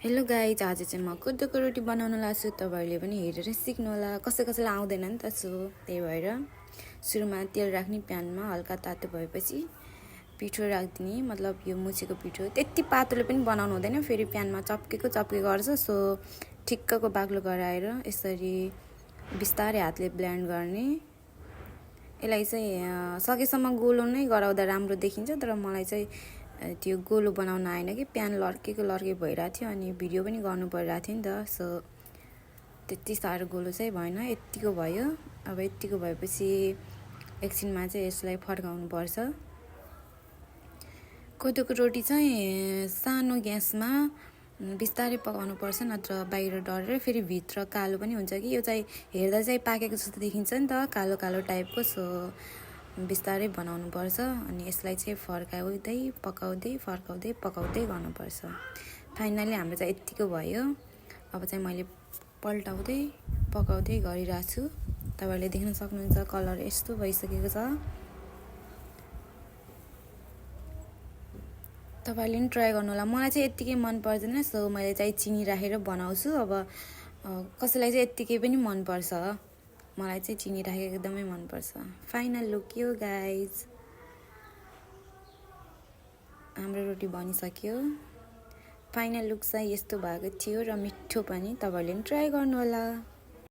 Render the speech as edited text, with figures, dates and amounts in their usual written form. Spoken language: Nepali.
हेलो गाइज, आज चाहिँ म कोदोको रोटी बनाउन लाग्छु। तपाईँहरूले पनि हेरेर सिक्नु होला। कसैलाई आउँदैन नि त, सो त्यही भएर सुरुमा तेल राख्ने प्यानमा। हल्का तातो भएपछि पिठो राखिदिने, मतलब यो मुछेको पिठो। त्यति पातलो पनि बनाउनु हुँदैन, फेरि प्यानमा चप्केको गर्छ। सो ठिक्कको बाक्लो गराएर यसरी बिस्तारै हातले ब्लेन्ड गर्ने। यसलाई चाहिँ सकेसम्म गोलो नै गराउँदा राम्रो देखिन्छ, तर मलाई चाहिँ त्यो गोलो बनाउन आएन कि प्यान लड्केको भइरहेको थियो, अनि भिडियो पनि गर्नु परिरहेको थियो नि त। सो त्यति साह्रो गोलो चाहिँ भएन, यत्तिको भयो। अब यत्तिको भएपछि एकछिनमा चाहिँ यसलाई फर्काउनु पर्छ। कोदोको रोटी चाहिँ सानो ग्यासमा बिस्तारै पकाउनु पर्छ, नत्र बाहिर डढेर फेरि भित्र कालो पनि हुन्छ कि। यो चाहिँ हेर्दा चाहिँ पाकेको जस्तो देखिन्छ नि त, कालो कालो टाइपको। सो बिस्तारै बनाउनु पर्छ, अनि यसलाई चाहिँ फर्काउँदै पकाउँदै गर्नुपर्छ। फाइनली हाम्रो चाहिँ यत्तिको भयो। अब चाहिँ मैले पल्टाउँदै पकाउँदै गरिरहेको छु। तपाईँहरूले देख्न सक्नुहुन्छ कलर यस्तो भइसकेको छ। तपाईँहरूले पनि ट्राई गर्नु होला। मलाई चाहिँ यत्तिकै मन पर्दैन, सो मैले चाहिँ चिनी राखेर बनाउँछु। अब कसैलाई चाहिँ यत्तिकै पनि मनपर्छ, मलाई चाहिँ चिनी राखेको एकदमै मनपर्छ। फाइनल लुक यो गाइज, हाम्रो रोटी बनिसक्यो। फाइनल लुक चाहिँ यस्तो भएको थियो र मिठो पनि। तपाईँहरूले पनि ट्राई गर्नु होला।